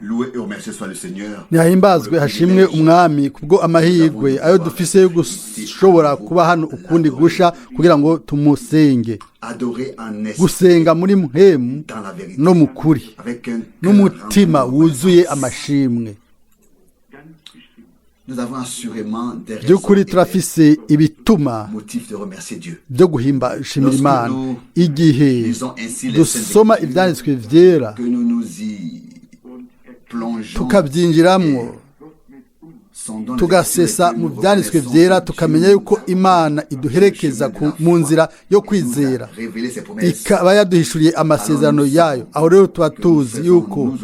Loué et remercié soit le Seigneur. Ntihahimbazwe hashimwe umwami kubwo amahirwe ayo dufise yo gushobora kuba hano ukundi gusha kugira ngo tumusenge. Adorer en esprit, Gusenga muri mpemu dans la vérité, no mu kuri, avec un cœur n'umutima rempli de wuzuye reconnaissance. Amashimwe. Nous avons assurément des raisons By'ukuri et des turafise ibituma motifs de remercier Dieu. Byo guhimba shimira Imana igihe Lisons ainsi les dusoma Saintes ibyanditswe vyera, que nous nous y plongeons, tukabyinjiramwo, sondons les tugasesa Écritures et mu nous byanditswe reconnaissons vyera, que tukamenya Dieu yuko nous a Imana iduherekeza mu nzira yo kwizera, nous a révélé ses promesses. Ikaba yaduhishuriye amasezerano yayo. Aho rero tuba tuzi yuko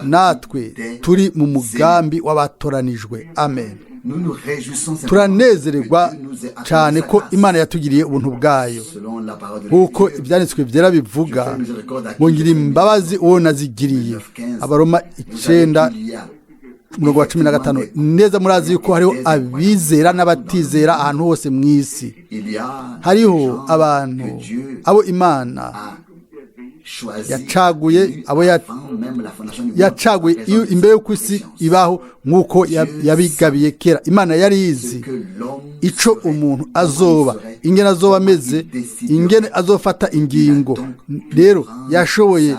natwe turi mu mugambi w'abatoranijwe. Amen. Nous nous réjouissons simplement Turanezererwa que Dieu nous ait accordé cyane sa ko grâce. Imana yatugiriye ubuntu bwayo. Selon la parole de Nk'uko l'Écriture, ibyanditswe byera bivuga ngo ngira imbabazi uwo nazigiriye. Abaroma vous savez 9, qu'il y a umurongo wa 15. Neza murazi yuko hariho abizera n'abatizera ahantu hose mu isi. Il y a Hariho des gens abantu que Dieu abo Imana a choisi, yacaguye, élu abo avant même la fondation du monde, yacaguye en raison iyo de imbere sa y'uko isi présence. ibaho, nk'uko yabigabiye kera. Imana yari izi Ce que l'homme ico serait, umuntu comment azoba, il serait, ingene azoba comment ameze, il déciderait. ingene azofata ingingo. Rero yashoboye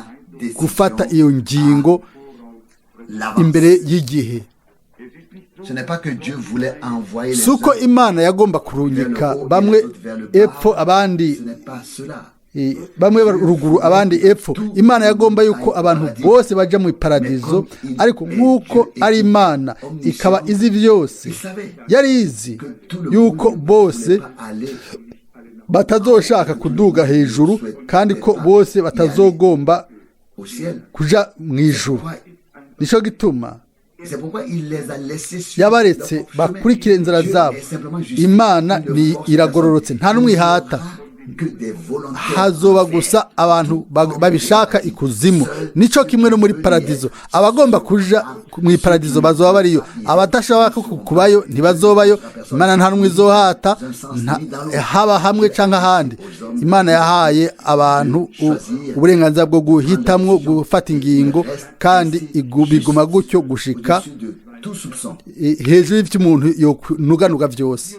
gufata iyo ngingo L'avance. Imbere y'igihe. Ce n'est pas que Dieu voulait envoyer les Si uko uns Imana yagomba vers le kurungika haut et les bamwe autres vers le bas. epfo, abandi Ce n'est pas cela. Bamwe ruguru, abandi epfo. Imana yagomba yuko abantu bose baja mu iparadizo, ariko nk'uko ari Imana ikaba izi byose, yari izi Que tout le yuko monde ne bose voulait pas aller batazoshaka kuduga hejuru, kandi ko bose batazogomba au ciel. Kuja mu ijuru. Pourquoi? Nico gituma C'est pourquoi il les a laissés sur yabaretse leur propre chemin. bakurikire inzira Dieu zabo. est simplement juste. Imana Il ne ni force iragororotse, personne. Nta n'umwe Il n'y aura ihata. que des volontaires Hazoba en enfer. Gusa abantu babishaka ikuzimu. Nico kimwe no muri paradizo, abagomba kuja mu iparadizo bazoba bariyo, abadashaka kubayo ntibazobayo. Imana nta n'umwe izohata, haba hamwe canke ahandi. Imana yahaye abantu uburenganzira bwo guhitamwo gufata ingingo, kandi biguma gutyo gushika Au-dessus de tout soupçon. Hejuru y'ivy'umuntu yonuganuga vyose.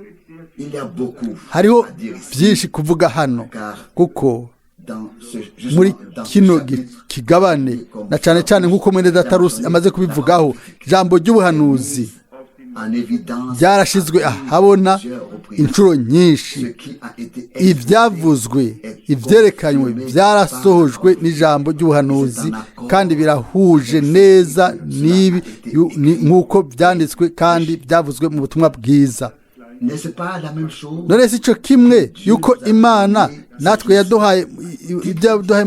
Il y a beaucoup Hariho à dire ici byinshi kuvuga hano, kuko dans ce, justement, muri dans ce kino chapitre, kigabane, na cyane cyane nk'uko mwene data Rusi amaze kubivugaho, ijambo ry'ubuhanuzi en évidence byarashizwe ahabona plusieurs reprises. Inshuro nyinshi. Ce qui a été Ibyavuzwe, ibyerekanywe byarasohojwe n'ijambo ry'ubuhanuzi, kandi birahuje neza n'ibi nk'uko byanditswe kandi byavuzwe mu butumwa bwiza. N'est-ce pas la même chose? None si cyo kimwe yuko Imana natwe yaduhaye ibyo yaduhaye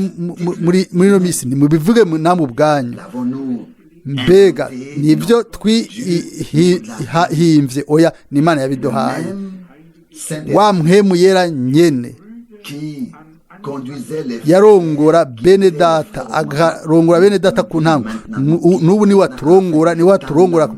muri ino minsi? Nimubivuge namwe ubwanyu. L'avons-nous Mbega inventé? nibyo Non. twihimbye? Oya, ni Imana yabiduhaye. Même Saint-Esprit Wa mpwemu yera nyene qui conduisait les yarongora bene data, akarongora bene data ku ntango, n'ubu niwe aturongora, niwe aturongora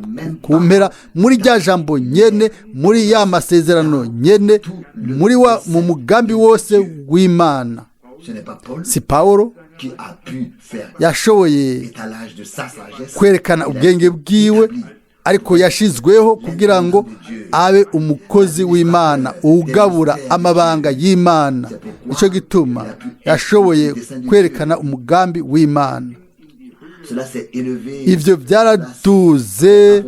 ku mpera, muri rya jambo nyene, muri ya masezerano nyene, muri wa mu mugambi wose w'Imana. Ce n'est pas Paul Si Pawulo qui a pu faire yashoboye étalage de sa sagesse. Kwerekana Il a ubwenge bwiwe, établi ariko yashizweho kugira ngo abe umukozi w'Imana ugabura amabanga y'Imana. Nicyo gituma yashoboye kwerekana umugambi w'Imana. Cela s'est élevé. Ibyo byaraduze,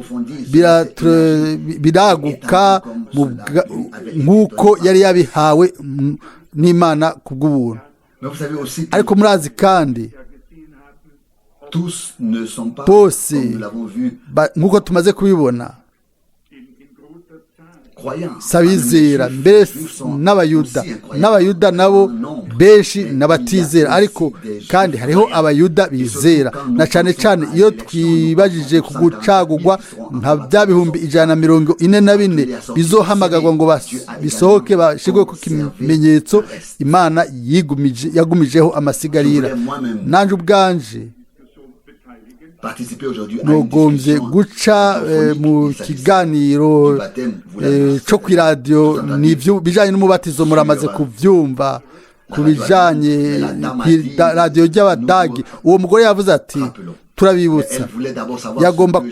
biraguka nk'uko yari yabihawe n'Imana ku bw'ubuntu. Mais vous savez aussi que Ariko murazi kandi tous ne sont pas, bose comme nous l'avons vu, nk'uko tumaze kubibona, croyants. Si abizera mbere, n'Abayuda, n'Abayuda nabo benshi n'abatizera, ariko kandi hariho Abayuda bizera, na cyane cyane iyo twibajije ku gucagurwa nka bya 144,000 bizohamagarwa ngo bisohoke bashyirwe ku kimenyetso. Imana yigumije, yagumijeho amasigarira. Nanjye ubwanje Participer aujourd'hui à une nugombye discussion guca mu radiophonique. Il s'agissait kiganiro du baptême, vous l'avez cyo ku iradiyo, ni ibyo bijyanye n'umubatizo, muramaze kubyumva ku bijyanye radiyo ry'Abadagi. Uwo mugore yavuze ati: Turabibutsa. Yagomba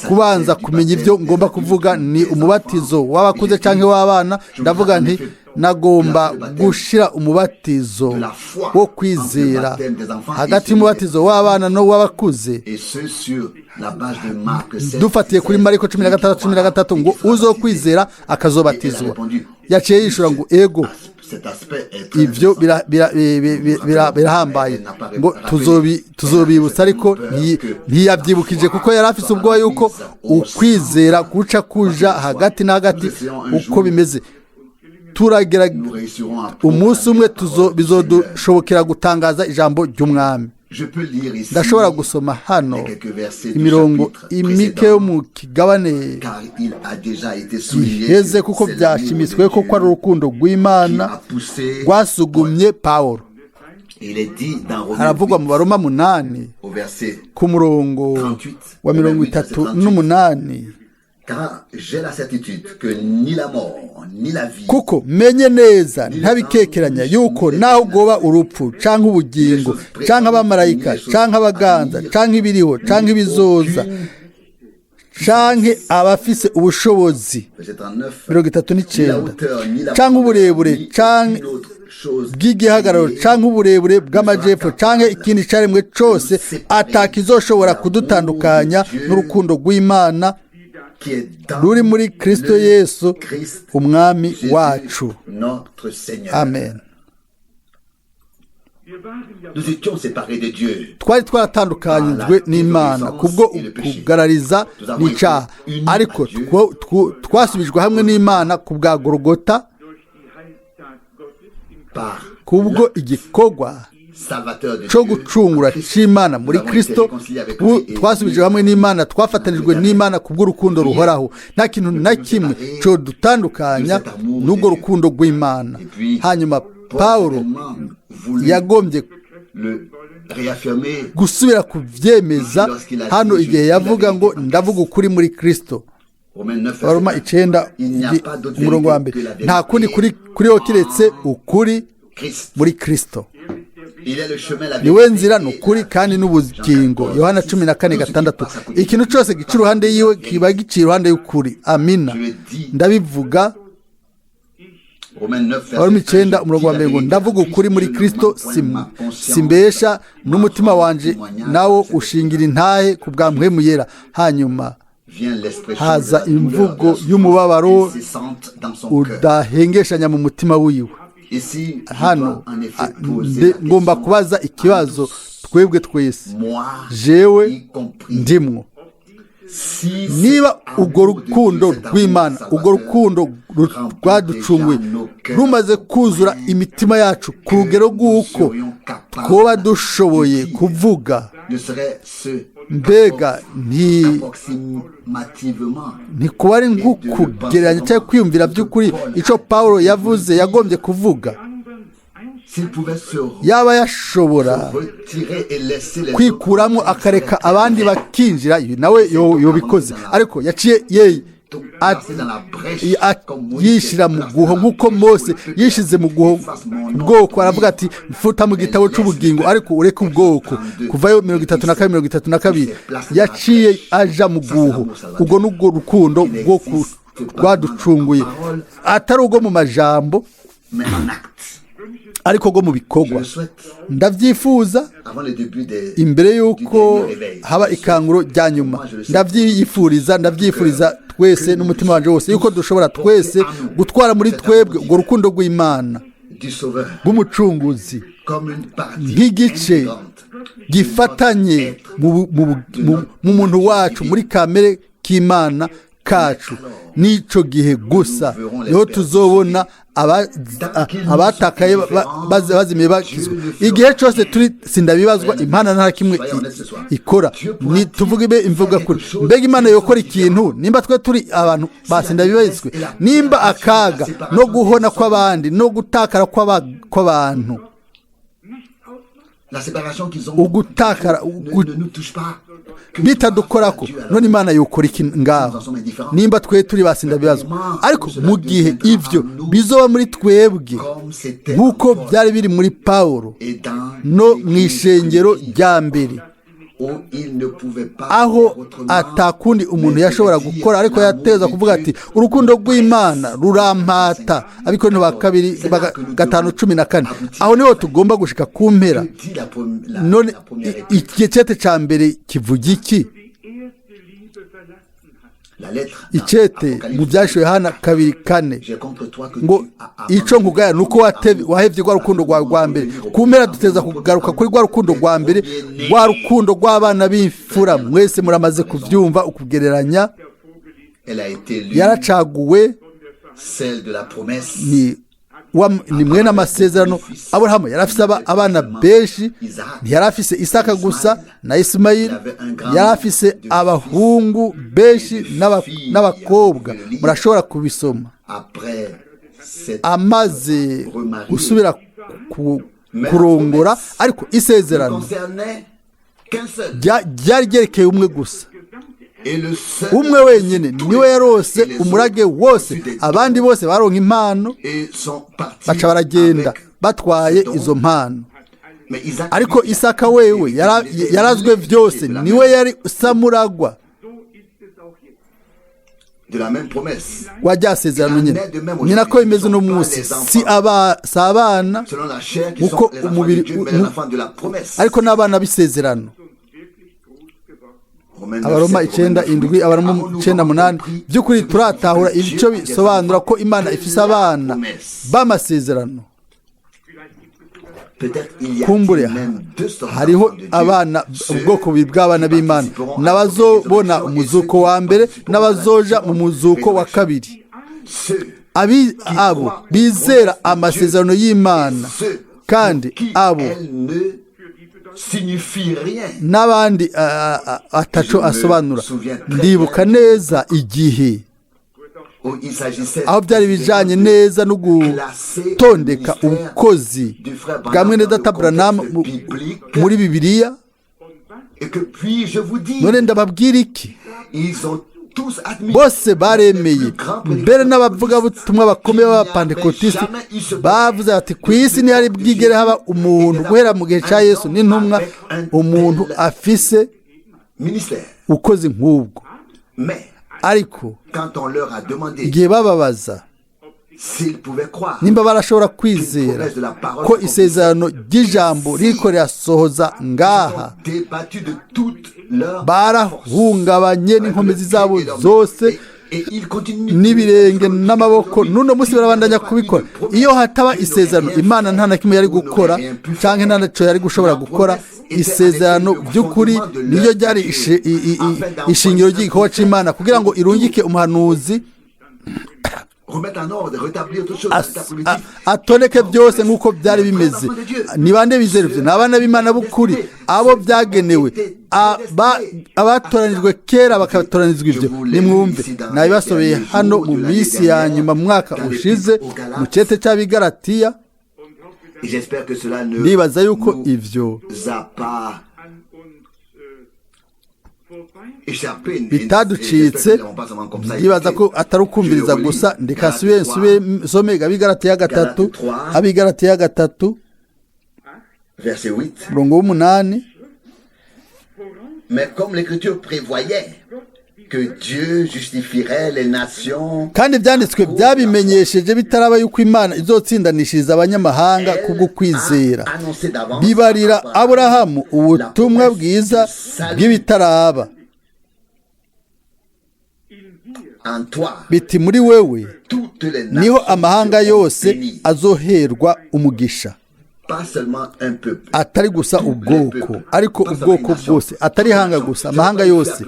kubanza kumenya ibyo ngomba kuvuga, ni umubatizo w'abakuze cyangwa w'abana. Ndavuga nti nagomba gushira umubatizo wo kwizera hagati y'umubatizo w'abana no w'abakuze, dufatiye kuri Mariko 16:13 ngo uzokwizera akazobatizwa. Yaciye yishura ngo ego, ibyo birahambaye, ngo tuzobibutsa, ariko ntiyabyibukije kuko yari afite ubwoba yuko ukwizera guca kuja hagati na hagati uko bimeze. Turagera umunsi umwe bizodushobokera gutangaza ijambo ry'umwami. Ndashobora gusoma hano imirongo imike yo mu kigabane giheze, kuko byashimiswe ko ari urukundo rw'Imana rwasugumye Pawulo. Haravugwa mu Baroma 8 ku murongo wa 38: kuko menye neza ntabikekeranya yuko naho ubwoba urupfu canke ubugingo canke abamarayika canke abaganza canke ibiriho canke ibizoza canke abafise ubushobozi, 39, canke uburebure canke bw'igihagararo canke uburebure bw'amajepfo canke ikindi caremwe cose atakizoshobora kudutandukanya n'urukundo rw'Imana ruri muri Kristo Yesu umwami wacu. Amen. Twari twaratandukanyijwe n'Imana kubwo kugarariza n'icyaha, ariko twasubijwe hamwe n'Imana ku bwa Gorogota, kubwo igikorwa cyo gucungura cy'Imana muri Kristo. Twasubijwe hamwe n'Imana, twafatanijwe n'Imana kubw'urukundo ruhoraho. Nta kintu na kimwe cyo dutandukanya n'ubwo rukundo rw'Imana. Hanyuma Pawulo yagombye gusubira kubyemeza hano igihe yavuga ngo ndavuga ukuri muri Kristo. Abaroma 9 umurongo wa 1: nta kundi kuriho kiretse ukuri muri Kristo. Niwe nzira, ni ukuri kandi n'ubugingo. Yohana 14:6. Ikintu cyose gica iruhande yiwe kiba giciye iruhande y'ukuri. Amina. Ndabivuga. Abaroma 9 umurongo wa 1 ngo ndavuga ukuri muri Kristo, simbesha, n'umutima wanje nawo ushingira intahe ku bwa mpwemu yera. Hanyuma haza imvugo y'umubabaro udahengeshanya mu mutima wiwe. Hano ngomba kubaza ikibazo twebwe twese, jewe ndimwo: niba urwo rukundo rw'Imana, urwo rukundo rwaducunguye rumaze kuzura imitima yacu ku rugero rw'uko twoba dushoboye kuvuga, mbega ntikuba ari nko kugereranya cyangwa kwiyumvira by'ukuri icyo Pawulo yavuze yagombye kuvuga? Yaba yashobora kwikuramo akareka abandi bakinjira, nawe yobikoze, ariko yaciye yishyira mu guho nk'uko Mose yishyize mu guho ubwoko, aravuga ati mfuta mu gitabo cy'ubugingo ariko ureke ubwoko. Kuvayo 32 32, yaciye aja mu guho. Ubwo n'ubwo rukundo rwo rwaducunguye, atari ubwo mu majambo ariko rwo mu bikorwa. Ndabyifuza imbere y'uko haba ikanguro rya nyuma, ndabyifuriza twese n'umutima wanjye wose yuko dushobora twese gutwara muri twebwe urwo rukundo rw'Imana rw'umucunguzi nk'igice gifatanye mu muntu wacu, muri kamere k'Imana kacu. N'icyo gihe gusa niho tuzobona abatakaye bazimiye bakizwa. Igihe cyose turi sindabibazwa, Imana nta kimwe ikora. Tuvuge ibe imvuga kuri mbega Imana yokora ikintu nimba twe turi abantu basindabibazwe, nimba akaga no guhona kw'abandi no gutakara kw'abantu, ugutakara bitadukorako, none Imana yokora iki ngaho nimba twe turi basindabibazwa? Ariko mu gihe ibyo bizoba muri twebwe nk'uko byari biri muri Pawulo no mu ishengero rya mbere, Aho atakundi umuntu yashobora gukora, ariko yateza kuvuga ati urukundo rw'Imana rurampata. Abikorinto ba kabiri 5:14. Aho niho tugomba gushika ku mpera. None igicete ca mbere kivuga iki? Icete mu byashiwe Yohana 2:4 ngo ico nkugaya nuko wahevye rwa rukundo rwawe rwa mbere. Ku mpera duteza kugaruka kuri rwa rukundo rwa mbere, rwa rukundo rw'abana b'imfura. Mwese muramaze kuvyumva ukugereranya. Yaracaguwe, ni mwene amasezerano. Aburahamu yari afise abana benshi, ntiyari afise Isaka gusa na Isimayili, yari afise abahungu benshi n'abakobwa. Murashobora kubisoma. Amaze gusubira kurongora, ariko isezerano ryari ryerekeye umwe gusa, umwe wenyine niwe yarose umurage wose. Abandi bose baronka impano, baca baragenda batwaye izo mpano. Ariko Isaka wewe yarazwe byose, niwe yari samuragwa wa rya sezerano nyine. Ni nako bimeze uno munsi, si abana uko umubiri, ariko n'abana b'isezerano. Abaroma 9:7, Abaroma 9:8. By'ukuri turatahura ibice bisobanura ko Imana ifise abana b'amasezerano. Kumbure hariho abana, ubwoko bubiri bw'abana b'Imana, n'abazobona umuzuko wa mbere n'abazoja mu muzuko wa kabiri. Abo bizera amasezerano y'Imana, kandi abo n'abandi ataco asobanura. Ndibuka neza igihe aho byari bijanye neza no gutondeka ubukozi bwa mwene data Branham muri Bibiliya. None ndababwira iki? Bose baremeye, mbere n'abavugabutumwa bakomeye b'abapantekotisiti bavuze bati ku isi ntihari bwigere haba umuntu guhera mu gihe cya Yesu n'intumwa, umuntu afise ukoze nk'ubwo. Ariko igihe bababaza nimba barashobora kwizera ko isezerano ry'ijambo ririko rirasohoza ngaha, barahungabanye n'inkomezi zabo zose n'ibirenge n'amaboko. N'uno munsi barabandanya kubikora. Iyo hataba isezerano, Imana nta na kimwe yari gukora, canke nta naco yari gushobora gukora. Isezerano by'ukuri niyo ryari ishingiro ry'igikorwa c'Imana, kugira ngo irungike umuhanuzi atoneke byose nk'uko byari bimeze. Ni bande bizera ibyo? Ni abana b'Imana b'ukuri, abo byagenewe, abatoranijwe kera bakatoranizwa ibyo. Nimwumve, nabibasobeye hano mu minsi ya nyuma mu mwaka ushize mu cete cy'Abigalatiya. Ndibaza yuko ivyo bitaducitse. Ndibaza ko atari ukumviriza gusa. Ndeka nsubire nsome Abigalatiya 3, Abigalatiya 3 umurongo w'8. Mais comme l'Écriture prévoyait que Dieu justifierait les nations, kandi ibyanditswe byabimenyesheje bitaraba yuko Imana izotsindanishiriza abanyamahanga kubwo kwizera, bibarira Aburahamu ubutumwa bwiza bw'ibitaraba, biti muri wewe niho amahanga yose azoherwa umugisha. Atari gusa ubwoko, ariko ubwoko bwose, atari ihanga gusa, amahanga yose.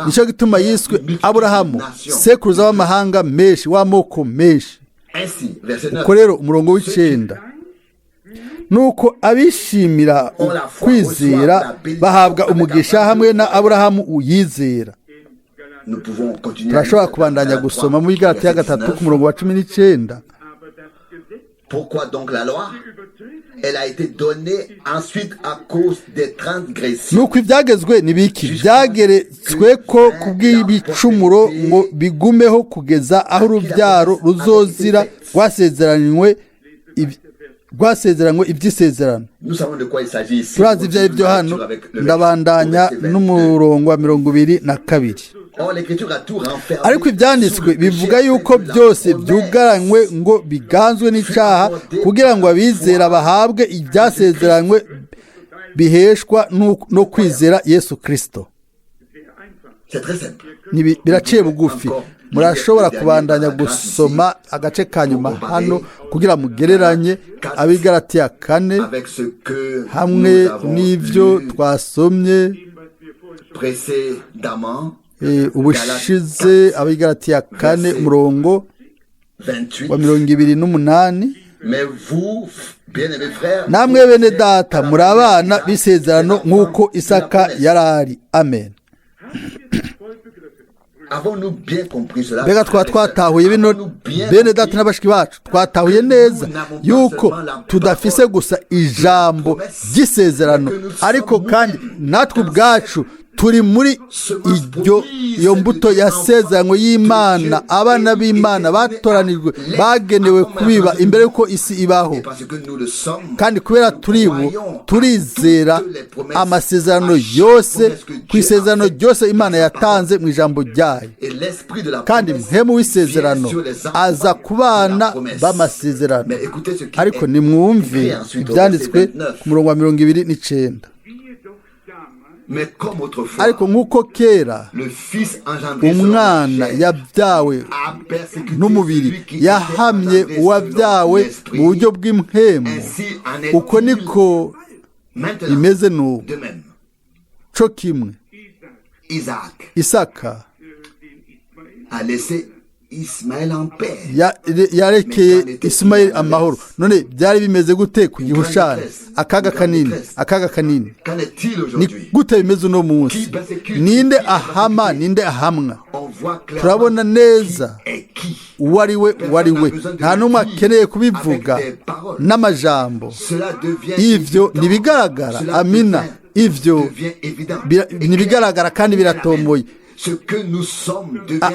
Nicyo gituma yiswe Aburahamu, sekuruza w'amahanga menshi, w'amoko menshi. Uko rero umurongo w'9, nuko abishimira kwizera bahabwa umugisha hamwe na Aburahamu uyizera. Turashobora kubandanya gusoma muri Galatiya 3 ku murongo wa 19. Pourquoi donc la loi? Elle a été donnée ensuite à cause des transgressions. Nuko ibyagezwe ni biki? Byageretswe ko kubw'ibicumuro ngo bigumeho kugeza aho urubyaro ruzozira rwasezeranywe. rwasezeranywe iby'isezerano. Turazi ibyo ari byo hano. Ndabandanya n'umurongo wa 22. Ariko ibyanditswe bivuga yuko byose byugaranywe ngo biganzwe n'icyaha, kugira ngo abizera bahabwe ibyasezeranywe biheshwa no kwizera Yesu Kirisito. Biraciye bugufi. Murashobora kubandanya gusoma agace ka nyuma hano kugira mugereranye Abigalatiya 4 hamwe n'ibyo twasomye ubushize. Abigalatiya 4 umurongo wa 28. Namwe bene data, muri abana b'isezerano nk'uko Isaka yari ari. Amen. Mbega twaba twatahuye bino, bene data n'abashiki bacu? Twatahuye neza yuko tudafise gusa ijambo ry'isezerano, ariko kandi natwe ubwacu turi muri iyo mbuto yasezeranywe y'Imana, abana b'Imana batoranijwe, bagenewe kubiba imbere y'uko isi ibaho. Kandi kubera turi bo, turizera amasezerano yose, ku isezerano ryose Imana yatanze mu ijambo ryayo. Kandi mpemu w'isezerano aza ku bana b'amasezerano. Ariko nimwumve ibyanditswe ku murongo wa 29. Ariko nk'uko kera umwana yabyawe n'umubiri yahamye uwabyawe mu buryo bw'impemu, uko niko bimeze n'ubu. Co kimwe Isaka yarekeye Ismail amahoro. None byari bimeze gute ku gihushani? Akaga kanini, akaga kanini. Ni gute bimeze uno munsi? Ninde ahama, ninde ahamwa? Turabona neza uwo ari we, uwo ari we. Nta n'umwe akeneye kubivuga n'amajambo. Ibyo ntibigaragara. Amina. Ibyo ntibigaragara kandi biratomboye.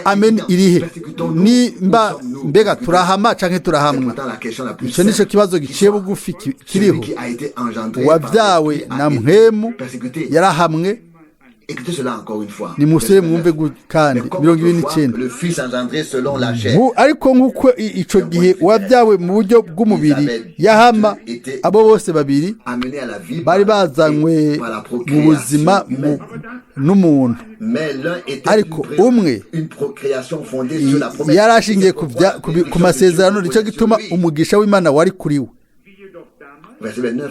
Amen irihe? Nimba mbega turahama canke turahamwa? Icyo nicyo kibazo giciye bugufi kiriho. Uwabyawe na mpemu yarahamwe. Nimusubire mwumve kandi 29. Ariko nk'uko icyo gihe uwabyawe mu buryo bw'umubiri yahama, abo bose babiri bari bazanywe mu buzima n'umuntu, ariko umwe yari ashingiye ku masezerano, nicyo gituma umugisha w'Imana wari kuri we.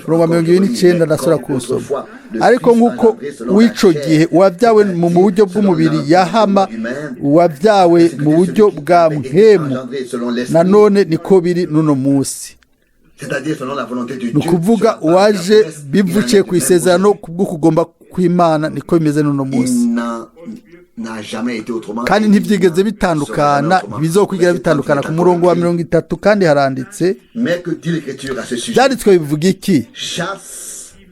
Umurongo wa 29 ndasura kuwusoma. Ariko nk'uko w'icyo gihe uwabyawe mu buryo bw'umubiri yahama uwabyawe mu buryo bwa mpemu, nanone niko biri n'uno munsi. Ni ukuvuga uwaje bivukiye ku isezerano kubw'ukugomba kw'Imana, niko bimeze n'uno munsi. Kandi ntibyigeze bitandukana, ntibizokwigira bitandukana. Ku murongo wa 30 kandi haranditse, byanditswe bivuga iki?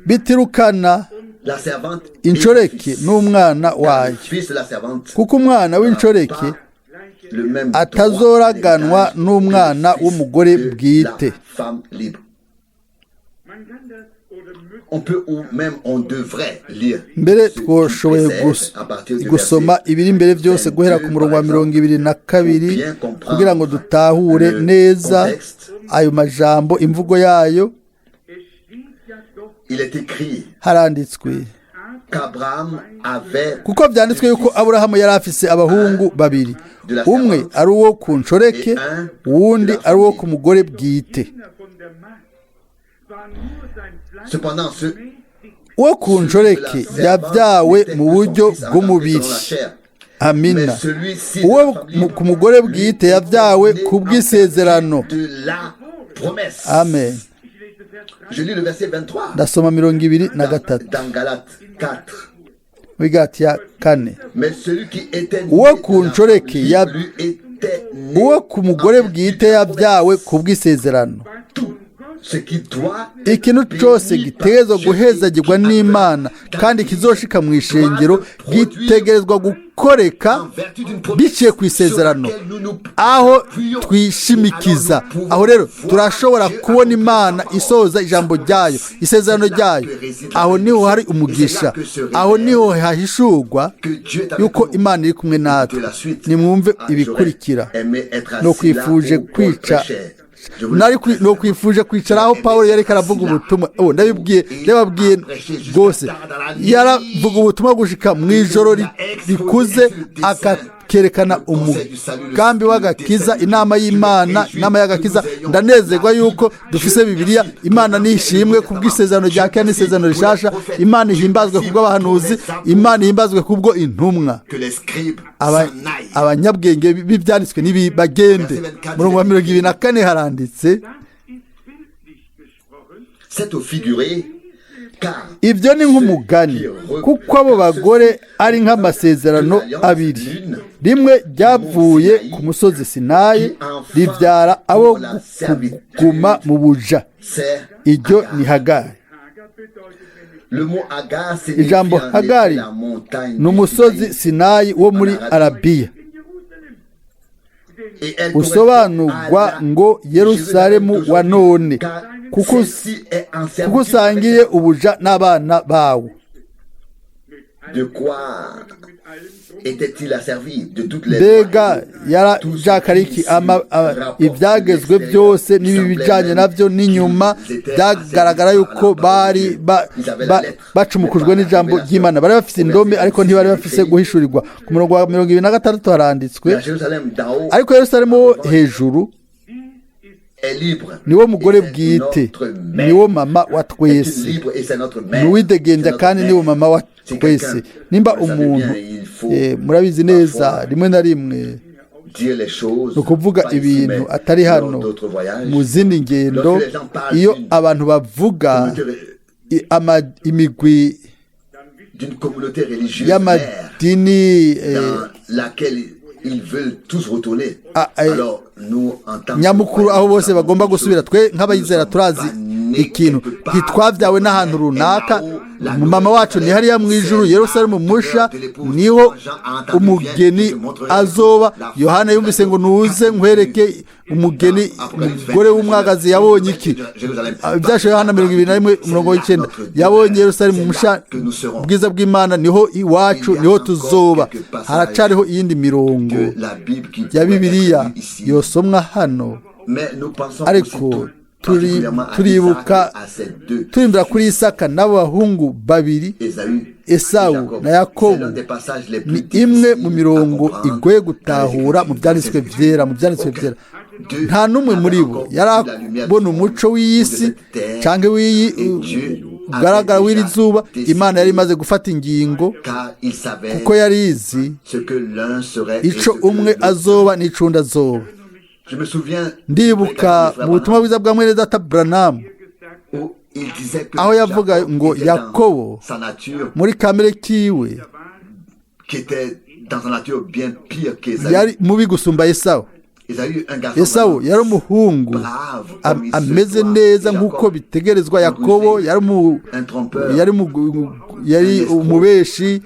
Bitirukana inshoreke n'umwana wayo, kuko umwana w'inshoreke atazoraganwa n'umwana w'umugore bwite. Mbere twashoboye gusoma ibiri imbere byose guhera ku murongo wa 22 kugira ngo dutahure neza ayo majambo, imvugo yayo. Haranditswe kuko byanditswe yuko Aburahamu yari afise abahungu babiri, umwe ari uwo ku nshoreke, uwundi ari uwo ku mugore bwite. Uwo ku nshoreke yabyawe mu buryo bw'umubiri. Amina. Uwo ku mugore bwite yabyawe ku bw'isezerano. Amen. Ndasoma 23 muri Galatiya 4. Uwo ku nshoreke uwo ku mugore bwite yabyawe ku bw'isezerano. Ikintu cyose gitegerezwa guhezagirwa n'Imana kandi kizoshika mu ishengero gitegerezwa gukoreka biciye ku isezerano aho twishimikiza. Aho rero turashobora kubona Imana isohoza ijambo ryayo, isezerano ryayo. Aho niho hari umugisha, aho niho hahishurwa yuko Imana iri kumwe natwe. Nimwumve ibikurikira. No kwifuje kwica no kwifuje kwicara aho Pawulo yari karavuga ubutumwa. Ndabibwiye, ndababwiye rwose, yaravuga ubutumwa gushika mu ijoro rikuze, akakerekana umugambi w'agakiza, inama y'Imana, inama y'agakiza. Ndanezerwa yuko dufise Bibiliya. Imana nishimwe kubw'isezerano rya kera n'isezerano rishasha. Imana ihimbazwe kubw'abahanuzi, Imana ihimbazwe kubwo intumwa. Abanyabwenge b'ibyanditswe nibagende. Murongo wa 24 haranditse: ibyo ni nk'umugani, kuko abo bagore ari nk'amasezerano abiri. Rimwe ryavuye ku musozi Sinayi ribyara abo kuguma mu buja, iryo ni Hagari. Ijambo Hagari ni umusozi Sinayi wo muri Arabiya, usobanurwa ngo Yerusalemu wa none, kuko usangiye ubuja n'abana bawo. Mbega yarajakariki ibyagezwe byose n'ibijyanye nabyo n'inyuma byagaragara yuko bari bacumukujwe n'ijambo ry'Imana. Bari bafite indome ariko ntibari bafise guhishurirwa. Ku murongo wa 26 haranditswe: ariko Yerusalemu wo hejuru niwo mugore bwite, niwo mama wa twese, ni uwidegembya kandi niwo mama wa twese. Nimba umuntu, murabizi neza, rimwe na rimwe ni ukuvuga ibintu atari hano mu zindi ngendo, iyo abantu bavuga imigwi y'amadini nyamukuru aho bose bagomba gusubira, twe nk'abayizera turazi ikintu ntitwabyawe n'ahantu runaka. Mama wacu ni hariya mu ijuru, Yerusalemu musha, niho umugeni azoba. Yohana yumvise ngo nuze nkwereke umugeni, umugore w'umwagazi yabonye iki? Ibyashoye Yohana 21:9, yabonye Yerusalemu musha, ubwiza bw'Imana, niho iwacu, niho tuzoba. Haracariho iyindi mirongo ya Bibiliya yosomwa hano, ariko turibuka turimbira kuri Isaka n'abo bahungu babiri, Esawu na Yakobo. Ni imwe mu mirongo igoye gutahura mu byanditswe byera. Mu byanditswe byera nta n'umwe muri bo yarabona umuco w'iyi si cyangwa w'iyi ugaragara w'iri zuba. Imana yari imaze gufata ingingo, kuko yari izi icyo umwe azoba n'icundi azoba. Ndibuka mu butumwa bwiza bwa mwene data Branham, aho yavuga ngo Yakobo muri kamere kiwe yari mubi gusumba Esawu. Esawu yari umuhungu ameze neza nk'uko bitegerezwa. Yakobo yari umubeshi,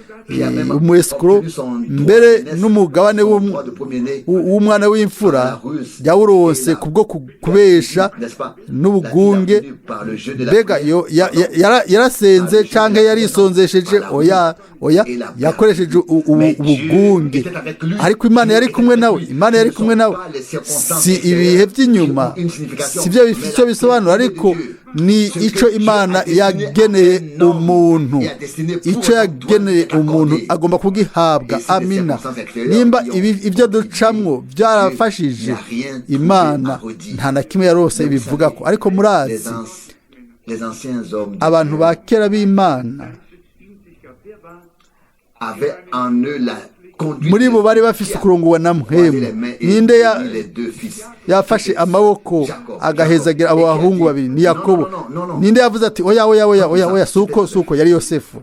umuesikoro, mbere n'umugabane w'umwana w'imfura yawurose kubwo kubesha n'ubugunge. Mbega yarasenze cyangwa yarisonzesheje? Oya, oya, yakoresheje ubugunge, ariko Imana yari kumwe nawe. Imana yari kumwe nawe. Si ibihe by'inyuma, si byo bifite icyo bisobanura, ariko ni icyo Imana yageneye umuntu. Icyo yageneye umuntu agomba kugihabwa. Amina. Nimba ibyo ducamwo byarafashije Imana, nta na kimwe yarose ibivuga ko. Ariko murazi abantu ba kera b'Imana muri bo bari bafise ukurongowa na mpwemu. Ninde yafashe amaboko agahezagira abo bahungu babiri? Ni Yakobo. Ninde yavuze ati oya oya oya oya oya, suko suko? Yari Yosefu.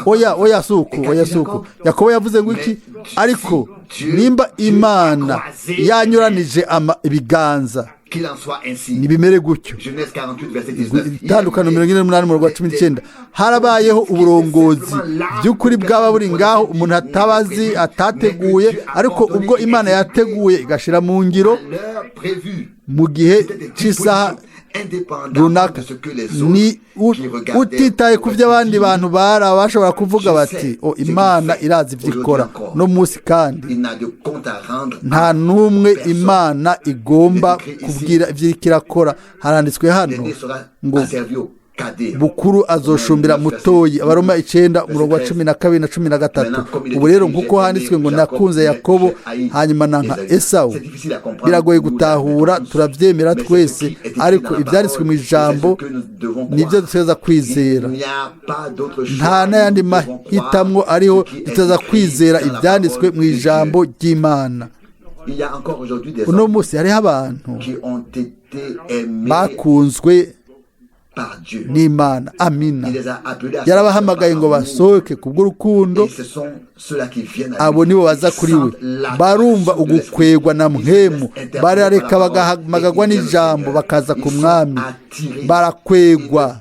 Oya oya, suko oya, suko. Yakobo yavuze ngo iki? Ariko nimba Imana yanyuranije ibiganza Nibimere gutyo. Itandukano 48 umurongo wa 19. Harabayeho uburongozi by'ukuri bwaba buri ngaho umuntu atabazi atateguye, ariko ubwo Imana yateguye igashira mu ngiro mu gihe cy'isaha runaka, ni utitaye ku byo abandi bantu bari bashobora kuvuga bati o Imana irazi ibyo ikora no munsi, kandi nta n'umwe Imana igomba kubwira ibyo irakora. Haranditswe hano ngo bukuru azoshumbira mutoyi, Abaroma 9 umurongo wa 12 na 13. Ubu rero nk'uko handitswe ngo nakunze Yakobo hanyuma nanka Esawu, biragoye gutahura, turabyemera twese, ariko ibyanditswe mu ijambo nibyo duteza kwizera. Nta n'ayandi mahitamwo ariho, duteza kwizera ibyanditswe mu ijambo ry'Imana. Uno munsi hariho abantu bakunzwe n'Imana, amina. Yarabahamagaye ngo basohoke kubw'urukundo, abo nibo baza kuri we, barumva ugukwegwa na mpwemu, barareka bagahamagagwa n'ijambo bakaza ku mwami, barakwegwa,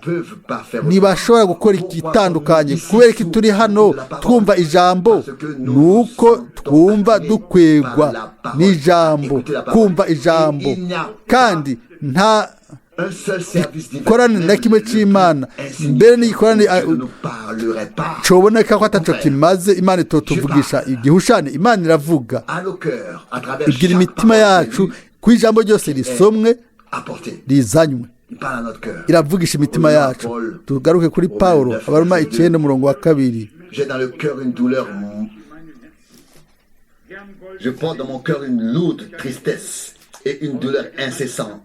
ntibashobora gukora igitandukanye. Kubera ko turi hano twumva ijambo, ni uko twumva dukwegwa n'ijambo, kumva ijambo, kandi nta gikorane na kimwe cy'Imana mbere n'igikorane coboneka ko ataco kimaze. Imana itotuvugisha igihushane, Imana iravuga ibwira imitima yacu ku ijambo ryose risomwe rizanywe, iravugisha imitima yacu. Tugaruke kuri Paulo, Abaroma 9 umurongo wa 2. Je porte dans mon cœur une lourde tristesse et une douleur incessante.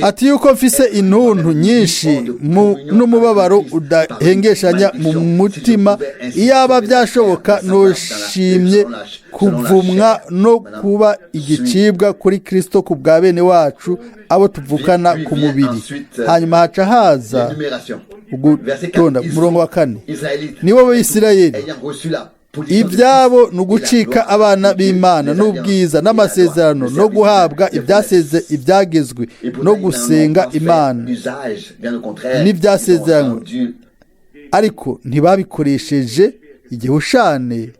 Ati yuko mfise intuntu nyinshi n'umubabaro udahengeshanya mu mutima, iyaba byashoboka noshimye kuvumwa no kuba igicibwa kuri Kristo ku bwa bene wacu abo tuvukana ku mubiri. Hanyuma haca haza ugutonda. Umurongo wa 4, nibo Bisirayeli, ibyabo ni ugucika abana b'Imana n'ubwiza n'amasezerano no guhabwa ibyagezwe no gusenga Imana n'ibyasezeranywe, ariko ntibabikoresheje igihushane.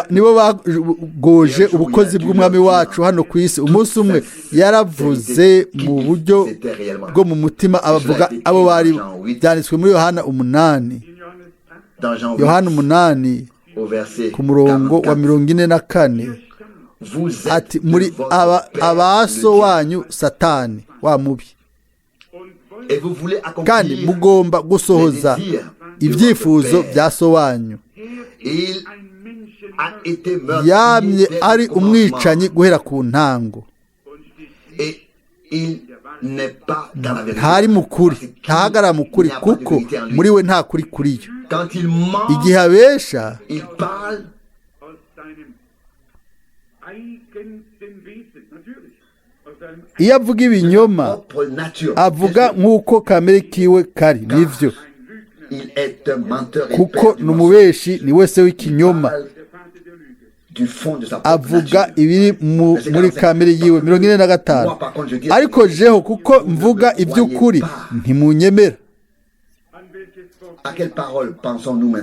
Nibo bagoje ubukozi bw'umwami wacu hano ku isi. Umunsi umwe yaravuze mu buryo bwo mu mutima, abavuga abo bari, byanditswe muri Yohana 8, Yohana 8 ku murongo wa 44, ati muri abaso wanyu Satani wa mubi, kandi mugomba gusohoza ibyifuzo bya so wanyu. Yamye ari umwicanyi guhera ku ntango, ntari mukuri, ntahagarara mukuri, kuko muri we nta kuri kuri yo. Igihe abesha iyo avuga ibinyoma avuga nk'uko kamere kiwe kari, nivyo, kuko ni umubeshi, ni wese w'ikinyoma, avuga ibiri muri kamere yiwe. 45, ariko jeho kuko mvuga iby'ukuri ntimunyemera.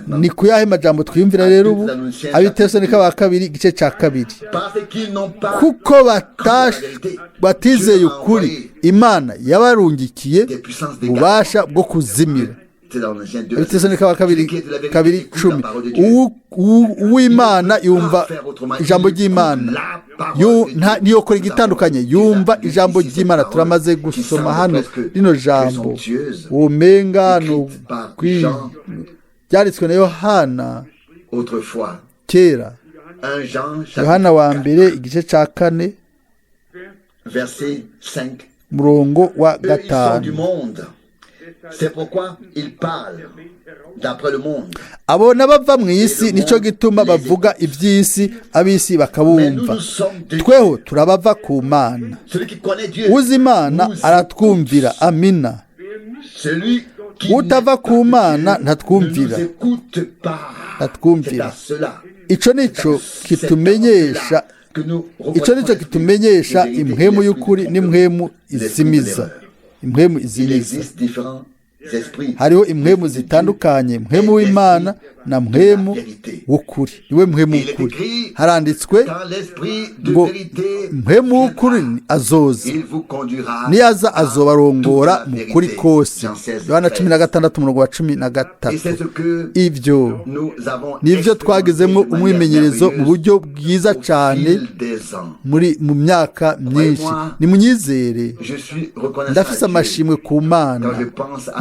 Ni ku yahe majambo twiyumvira rero ubu? Abitesalonike ba kabiri igice cya 2, kuko batizeye ukuri, Imana yabarungikiye ububasha bwo kuzimira. Abitesalonike ba kabiri 2:10, uw'Imana yumva ijambo ry'Imana, ntiyokora igitandukanye, yumva ijambo ry'Imana. Turamaze gusoma hano rino jambo umenga byanditswe na Yohana kera, Yohana wa mbere igice cya 4 murongo wa 5. Abo n'abava mu isi, nicyo gituma bavuga iby'isi, ab'isi bakabumva. Tweho turabava ku Mana. Uzi Imana aratwumvira, amina. Utava ku Mana ntatwumvira. Batwumvira. Ico nico kitumenyesha, ico nico kitumenyesha impwemu y'ukuri n'impwemu izimiza, impwemu izimiza. Hariho impwemu zitandukanye, mpwemu w'Imana na mpwemu w'ukuri. Niwe mpwemu w'ukuri. Haranditswe ngo mpwemu w'ukuri azoza, niyaza azobarongora mu kuri kose. Yohana 16:13. Ibyo nibyo twagezemo umwimenyerezo mu buryo bwiza cyane muri mu myaka myinshi. Nimunyizere, ndafise amashimwe ku Mana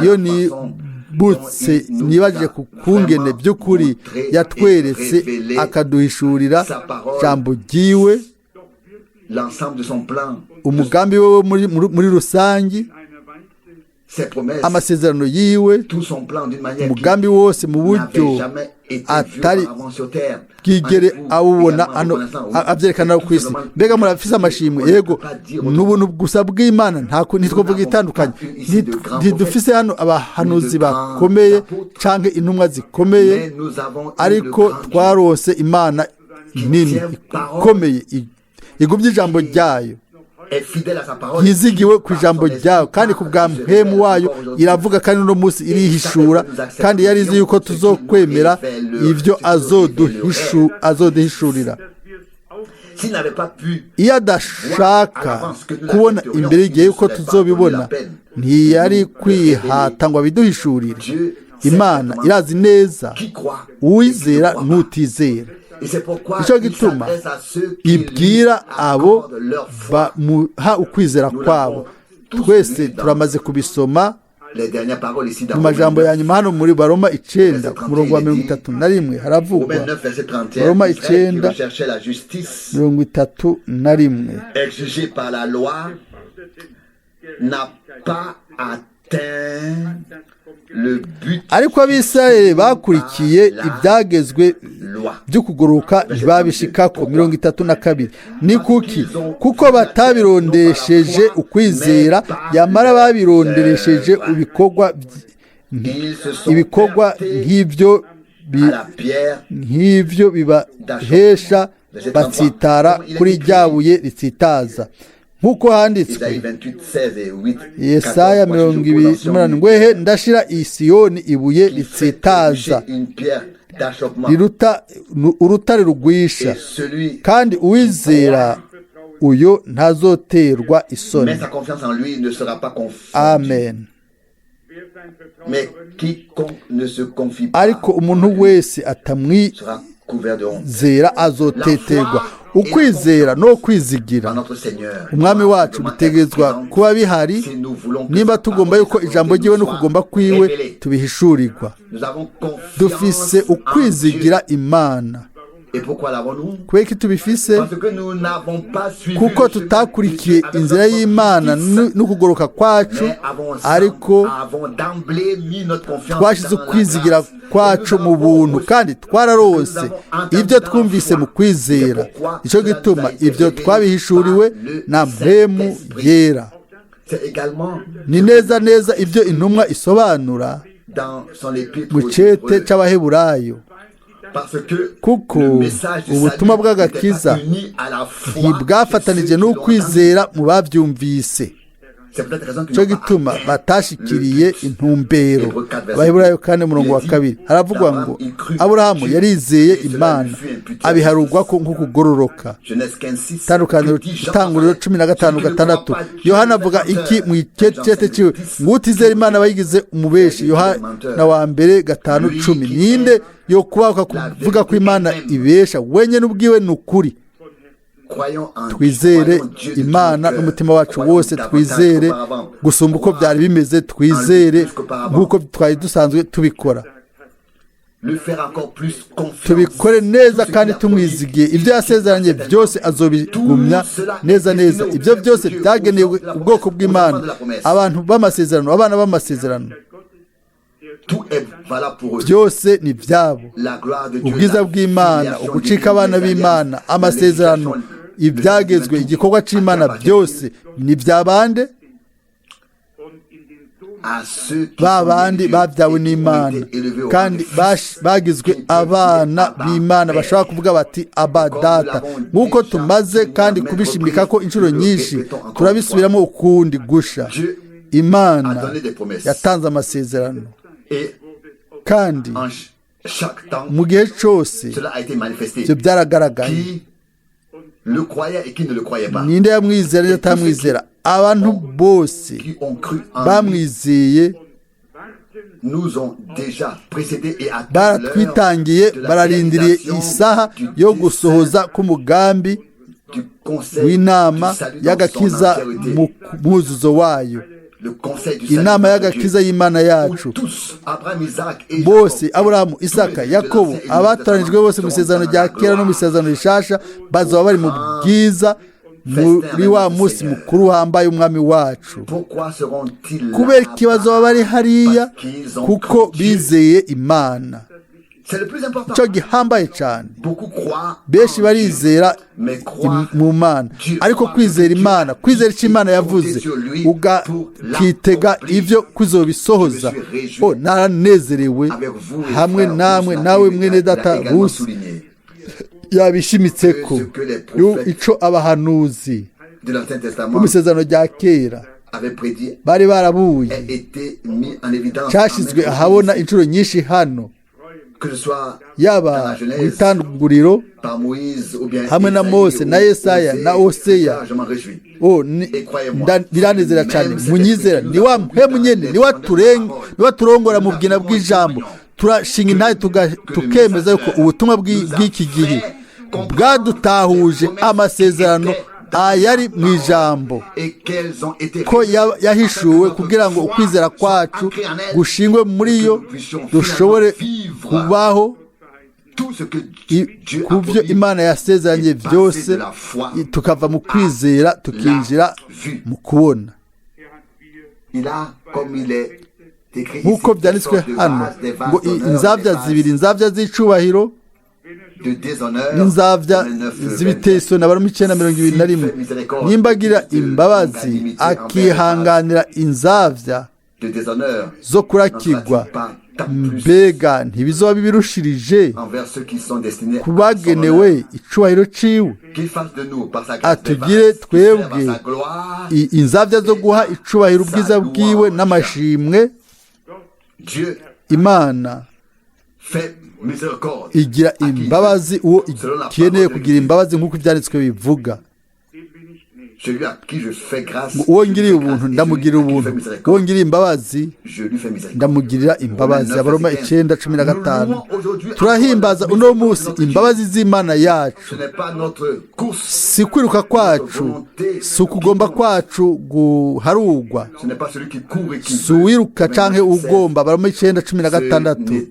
iyo nibutse, nibajije ku kungene by'ukuri yatweretse akaduhishurira ijambo ryiwe, umugambi we muri rusange, amasezerano yiwe, umugambi wose mu buryo atari bwigere awubona hano abyerekana ku isi. Mbega murafise amashimwe? Yego, n'ubuntu gusa bw'Imana, ntitwavuga itandukanye. Ntidufise hano abahanuzi bakomeye canke intumwa zikomeye, ariko twarose Imana nini ikomeye igumye ijambo ryayo, yizigiwe ku ijambo ryayo, kandi ku bwa mpemu wayo iravuga, kandi uno munsi irihishura, kandi yari izi yuko tuzokwemera ibyo azoduhishurira. Iyo adashaka kubona imbere y'igihe yuko tuzobibona, ntiyari kwihata ngo abiduhishurire. Imana irazi neza uwizera n'utizera. Nicyo gituma ibwira abo bamuha ukwizera kwabo. Twese turamaze kubisoma mu majambo ya nyuma hano muri Baroma 9:31 haravugwa. Baroma 9:31. Ariko Abisirayeli bakurikiye ibyagezwe byo kuguruka ntibabishikako. 32. Ni kuki? Kuko batabirondesheje ukwizera, yamara babironderesheje ibikorwa nk'ibyo bibahesha, batsitara kuri rya buye ritsitaza. Nk'uko handitswe Yesaya 28, ngwehe ndashira isiyoni ibuye ritsitaza riruta urutare rugwisha, kandi uwizera uyo ntazoterwa isoni. Amen. Ariko umuntu wese atamwizera azoteterwa. Ukwizera no kwizigira Umwami wacu bitegezwa kuba bihari niba tugomba yuko ijambo ryiwe no kugomba kwiwe tubihishurirwa. Dufise ukwizigira Imana. Kubera ko tubifise, kuko tutakurikiye inzira y'Imana n'ukugoroka kwacu, ariko twashize ukwizigira kwacu mu buntu, kandi twararose ibyo twumvise mu kwizera. Nicyo gituma ibyo twabihishuriwe na mpemu yera. Ni neza neza ibyo intumwa isobanura mu cete c'Abaheburayo, kuko ubutumwa bw'agakiza ntibwafatanije n'ukwizera mu babyumvise. Cyo gituma batashikiriye intumbero. Abaheburayo 4:2 haravugwa ngo Aburahamu yarizeye Imana abiharugwa ko nko kugororoka. Itanguriro 15:6. Yohana avuga iki mu icete ciwe? Ngo utizera Imana bayigize umubeshi. Yohana wa mbere 5:10. Ninde yo kubahuka kuvuga ko Imana ibesha? Wenyine ubwiwe ni ukuri. Twizere Imana n'umutima wacu wose, twizere gusumba uko byari bimeze, twizere nk'uko twari dusanzwe tubikora, tubikore neza kandi tumwizigiye. Ibyo yasezeranye byose azobigumya neza neza. Ibyo byose byagenewe ubwoko bw'Imana, abantu b'amasezerano, abana b'amasezerano. Byose ni byabo. Ubwiza bw'Imana, ugucika abana b'Imana, amasezerano, ibyagezwe, igikorwa c'Imana, byose ni byabande. Ba bandi babyawe n'Imana kandi bagizwe abana b'Imana bashobora kuvuga bati: "Aba, Data." Nk'uko tumaze kandi kubishimika ko inshuro nyinshi, turabisubiramo ukundi gusha: Imana yatanze amasezerano, kandi mu gihe cyose ibyo byaragaragaye. Ninde yamwizera n'inde atamwizera? Abantu bose bamwizeye baratwitangiye, bararindiriye isaha yo gusohoza k'umugambi w'inama y'agakiza mu mwuzuzo wayo, inama y'agakiza y'Imana yacu. Bose, Aburahamu, Isaka, Yakobo, abatoranijwe bose mu isezerano rya kera no mu isezerano rishasha, bazaba bari mu bwiza muri wa munsi mukuru wambaye Umwami wacu. Kubera ikibazo baba bari hariya? Kuko bizeye Imana. Icyo gihambaye cyane. Benshi barizera mu Mana, ariko kwizera Imana, kwizera icyo Imana yavuze, ukitega ibyo kuzobisohoza. O, naranezerewe hamwe namwe. Nawe mwene data Rusi yabishimitse ko icyo abahanuzi bo mu isezerano rya kera bari barabuye cyashyizwe ahabona inshuro nyinshi hano, yaba mu itanguriro hamwe na Mose na Yesaya na Oseya. Biranezera cyane. Munyizera, ni wa mpemu nyene, ni wa turongora mu bwina bw'ijambo. Turashinga intahe, tukemeza yuko ubutumwa bw'iki gihe bwadutahuje amasezerano ayari mu ijambo, ko yahishuwe kugira ngo ukwizera kwacu gushingwe muri yo, dushobore kubaho ku byo Imana yasezeranye byose, tukava mu kwizera tukinjira mu kubona. Nk'uko byanditswe hano ngo inzabya zibiri, inzabya z'icubahiro n'inzabya z'ibiteye isoni, Abaroma 9:21. Nimba agira imbabazi akihanganira inzabya zo kurakigwa, mbega ntibizoba bibirushirije kubagenewe icubahiro ciwe? Atugire twebwe inzabya zo guha icubahiro ubwiza bwiwe n'amashimwe. Imana igira imbabazi uwo ikeneye kugira imbabazi, nk'uko ibyanditswe bivuga: "Uwo ngiriye ubuntu ndamugirira ubuntu, uwo ngiriye imbabazi ndamugirira imbabazi." Abaroma 9:15. Turahimbaza uno munsi imbabazi z'Imana yacu. Si kwiruka kwacu, si ukugomba kwacu guharugwa, si uwiruka canke ugomba. Abaroma 9:16.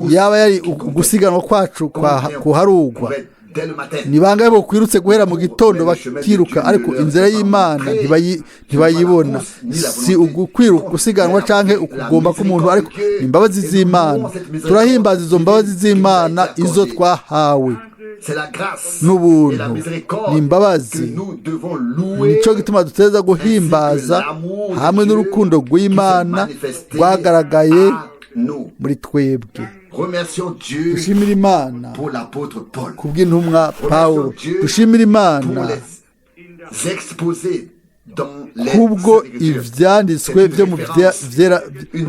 Yaba yari gusiganwa kwacu kuharugwa, ni bangahe bokwirutse guhera mu gitondo bakiruka, ariko inzira y'Imana ntibayibona? Si ugukwiruka, gusiganwa canke ukugomba k'umuntu, ariko imbabazi z'Imana. Turahimbaza izo mbabazi z'Imana, izo twahawe n'ubuntu, ni imbabazi. Nicyo gituma duteza guhimbaza hamwe n'urukundo rw'Imana rwagaragaye muri twebwe. Dushimira Imana kubw'intumwa Pawulo. Dushimira Imana kubwo ivyanditswe vyo mu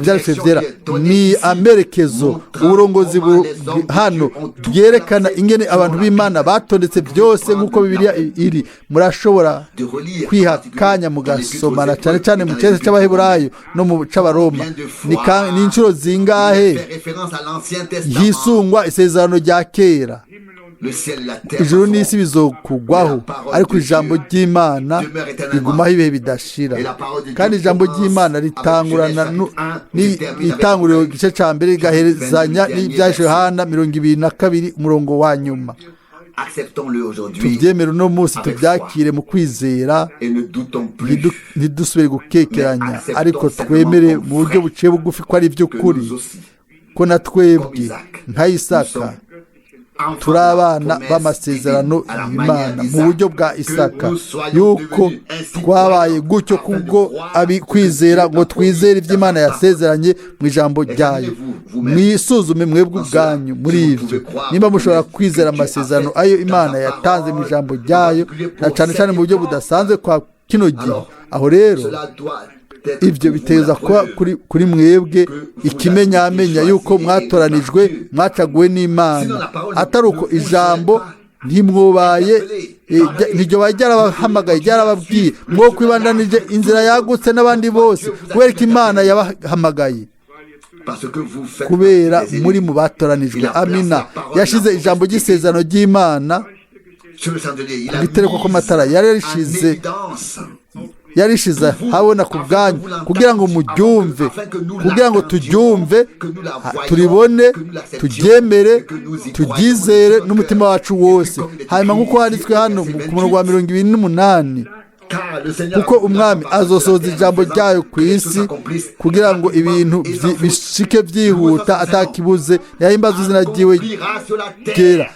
vyanditswe vyera. Ni amerekezo, uburongozi hano bwerekana ingene abantu b'Imana batondetse byose nk'uko Bibiliya iri. Murashobora kwiha kanya mugasomana, cyane cyane mu cyese c'Abaheburayo no mu c'Abaroma. Ni inshuro zingahe hisungwa isezerano rya kera? Ijuru n'isi bizokugwaho, ariko ijambo ry'Imana rigumaho ibihe bidashira. Kandi ijambo ry'Imana ritangurana n'itanguriro igice cya mbere, rigaherezanya n'ibyahishe Yohana 22 umurongo wa nyuma. Tubyemere uno munsi, tubyakire mu kwizera, ntidusubire gukekeranya, ariko twemere mu buryo buciye bugufi ko ari iby'ukuri, ko na twebwe nka Isaka Turi abana b'amasezerano y'Imana mu buryo bwa Isaka, yuko twabaye gutyo kubwo kwizera ngo twizere iby'Imana yasezeranye mu ijambo ryayo. Mwisuzume mwebwe ubwanyu muri ibyo, nimba mushobora kwizera amasezerano ayo Imana yatanze mu ijambo ryayo, na cyane cyane mu buryo budasanzwe kwa kino gihe. Aho rero ibyo biteza kuba kuri mwebwe ikimenyamenya yuko mwatoranijwe, mwacaguwe n'Imana. Atari uko ijambo ntimwubaye, ntiryo baye ryarabahamagaye, ryarababwiye mwo kwibandanije inzira yagutse n'abandi bose, kubera ko Imana yabahamagaye kubera muri mu batoranijwe. Amina. Yashize ijambo ry'isezerano ry'Imana ku gitereko kw'amatara, yarishize habona ku bwanyu, kugira ngo muryumve, kugira ngo turyumve, turibone, turyemere, turyizere n'umutima wacu wose. Hanyuma nk'uko handitswe hano ku murongo wa 28, kuko umwami azosohoza ijambo ryayo ku isi, kugira ngo ibintu bishike byihuta atakibuze. Yahimbaza izina ryiwe ryera.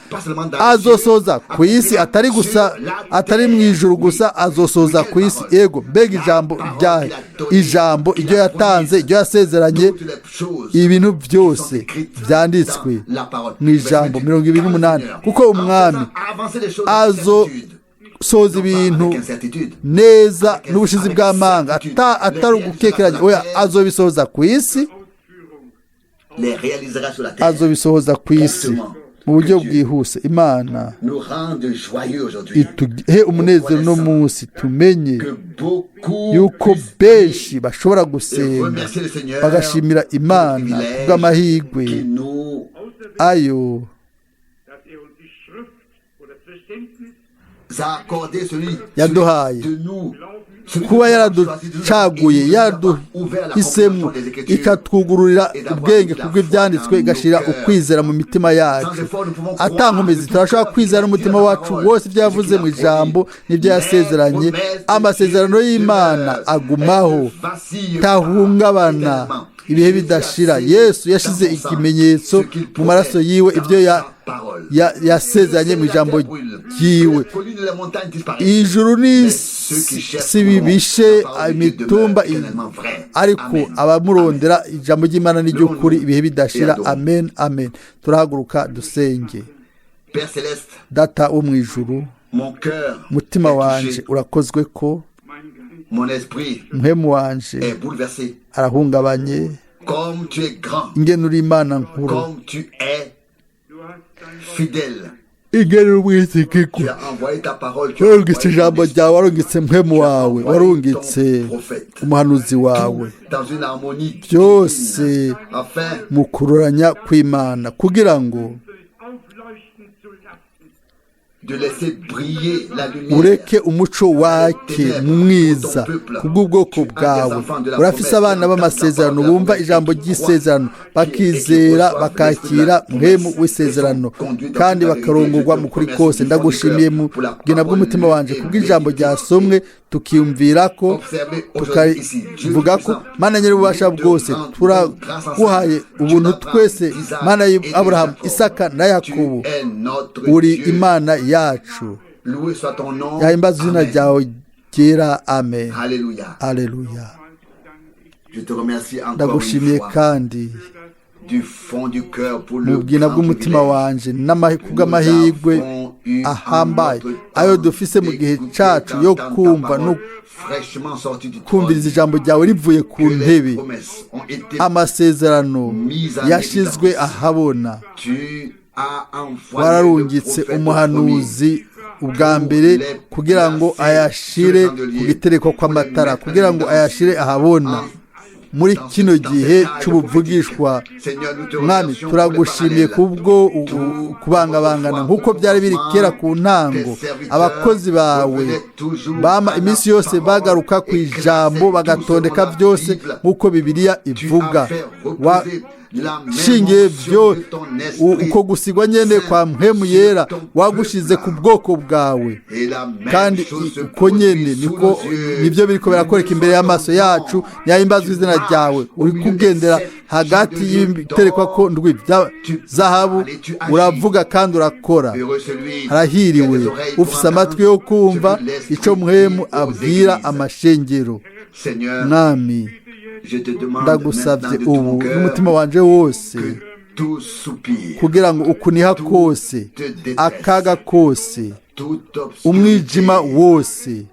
Azosoza ku isi, atari gusa, atari mu ijuru gusa, azosoza ku isi. Ego, mbega ijambo ryayo, ijambo iryo yatanze, iryo yasezeranye, ibintu byose byanditswe mu ijambo. 28, kuko umwami azo soza ibintu neza n'ubushizi bw'amanga, atari ugukekeranya. Oya, azobisohoza ku isi, azobisohoza ku isi mu buryo bwihuse. Imana ituhe umunezero uno munsi, tumenye yuko benshi bashobora gusenga bagashimira Imana kubw'amahirwe ayo yaduhaye, kuba yaraducaguye, yaraduhisemo, ikatwugururira ubwenge kubw'ibyanditswe, igashyira ukwizera mu mitima yacu. Atankomezi turashobora kwizera n'umutima wacu wose ibyo yavuze mu ijambo n'ibyo yasezeranye. Amasezerano y'Imana agumaho, tahungabana ibihe bidashira. Yesu yashyize ikimenyetso mu maraso yiwe ibyo yasezeranye mu ijambo ryiwe. Ijuru n'isi bibishe imitumba, ariko abamurondera ijambo ry'Imana n'iry'ukuri ibihe bidashira. Amen, amen. Turahaguruka dusenge. Data wo mu ijuru, umutima wanje urakozwe ko, umuhemu wanje arahungabanye. Ingene uri Imana nkuru, ingene uri umwizigirwa, warungitse ijambo ryawe, warungitse mpemu wawe, warungitse umuhanuzi wawe, byose mu kuroranya kw'Imana, kugira ngo ureke umuco wake mwiza kubw'ubwoko bwawe. Urafise abana b'amasezerano bumva ijambo ry'isezerano, bakizera, bakakira muhemu w'isezerano, kandi bakarongorwa mu kuri kose. Ndagushimiye mu bwina bw'umutima wanje kubw'ijambo ryasomwe, tukiyumvira ko, tukavuga ko Mana nyir'ububasha bwose, turaguhaye ubuntu twese. Mana y'Aburahamu, Isaka na Yakobo, uri Imana yacu. Yahimbaza izina ryawe ryera. Amen. Haleluya. Ndagushimiye kandi mu bwina bw'umutima wanje kubw'amahirwe ahambaye ayo dufise mu gihe cyacu yo kumva no kumviriza ijambo ryawe rivuye ku ntebe. Amasezerano yashizwe ahabona. Wararungitse umuhanuzi ubwa mbere kugira ngo ayashire ku gitereko kw'amatara, kugira ngo ayashire ahabona muri kino gihe cy'ubuvugishwa. Mwami, turagushimiye kubwo kubangabangana nk'uko byari biri kera ku ntango. Abakozi bawe bama iminsi yose bagaruka ku ijambo, bagatondeka byose nk'uko Bibiliya ivuga. Washingiye byo uko gusigwa nyene kwa Mpwemu Yera wagushize ku bwoko bwawe, kandi uko nyene niko nibyo biriko birakoreka imbere y'amaso yacu. Ntihahimbazwe izina ryawe. Uri kugendera hagati y'ibiterekwa ko ndwi bya zahabu, uravuga kandi urakora. Harahiriwe ufise amatwi yo kumva ico Mpwemu abwira amashengero. Mwami, ndagusabye ubu n'umutima wanje wose kugira ngo ukuniha kose, akaga kose, umwijima wose,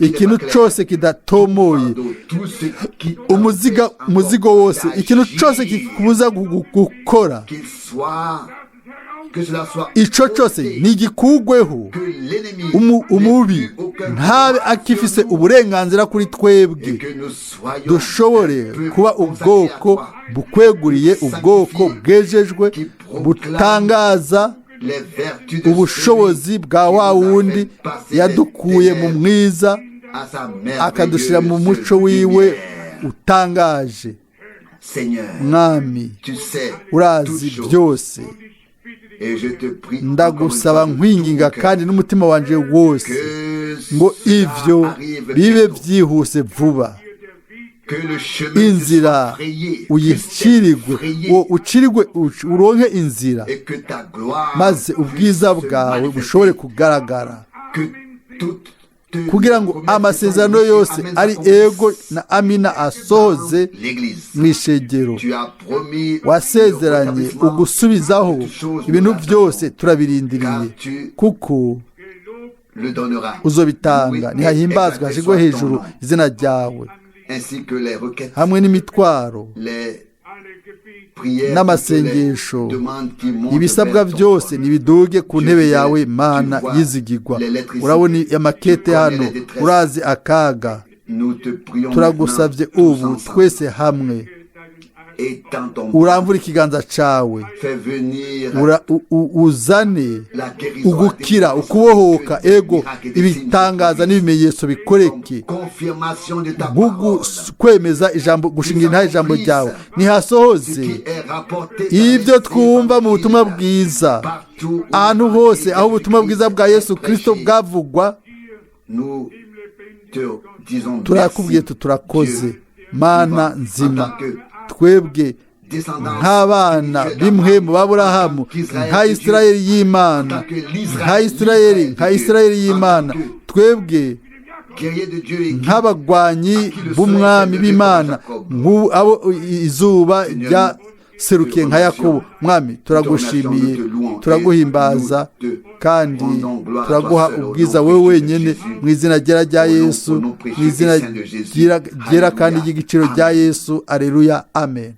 ikintu cyose kidatomoye, umuzigo wose, ikintu cyose kikubuza gukora, icyo cyose ntigikugweho. Umubi ntabe akifise uburenganzira kuri twebwe, dushobore kuba ubwoko bukweguriye, ubwoko bwejejwe, butangaza ubushobozi bwa wa wundi yadukuye mu mwiza akadushyira mu muco wiwe utangaje. Mwami, urazi byose. Ndagusaba nkwinginga kandi n'umutima wanje wose ngo ivyo bibe byihuse vuba, inzira uyicirigwe, ucirigwe, uronke inzira, maze ubwiza bwawe bushobore kugaragara, kugira ngo amasezerano yose ari ego na amina asohoze mu ishengero. Wasezeranye ugusubizaho ibintu byose, turabirindiriye kuko uzobitanga. Ntihahimbazwe hashyirwe hejuru izina ryawe, hamwe n'imitwaro n'amasengesho, ibisabwa byose nibiduge ku ntebe yawe, Mana yizigirwa. Urabona amakete hano, urazi akaga. Turagusabye ubu twese hamwe, uramvura ikiganza cyawe, uzane ugukira, ukubohoka, ego ibitangaza n'ibimenyetso bikoreke, kwemeza ijambo, gushinga intahe ijambo ryawe. Ntihasohoze ibyo twumva mu butumwa bwiza ahantu hose aho ubutumwa bwiza bwa Yesu Kirisito bwavugwa. Turakubwiye, turakoze Mana nzima. Twebwe nk'abana b'imwe b'Aburahamu, nka Isirayeli y'Imana, nka Isirayeli, nka Isirayeli y'Imana, twebwe nk'abagwanyi b'umwami b'Imana, abo izuba ryaserukiye nka Yakobo. Mwami, turagushimiye, turaguhimbaza kandi turaguha ubwiza wowe wenyine, mu izina ryera rya Yesu, mu izina ryera kandi ry'igiciro rya Yesu. Areruya, amen.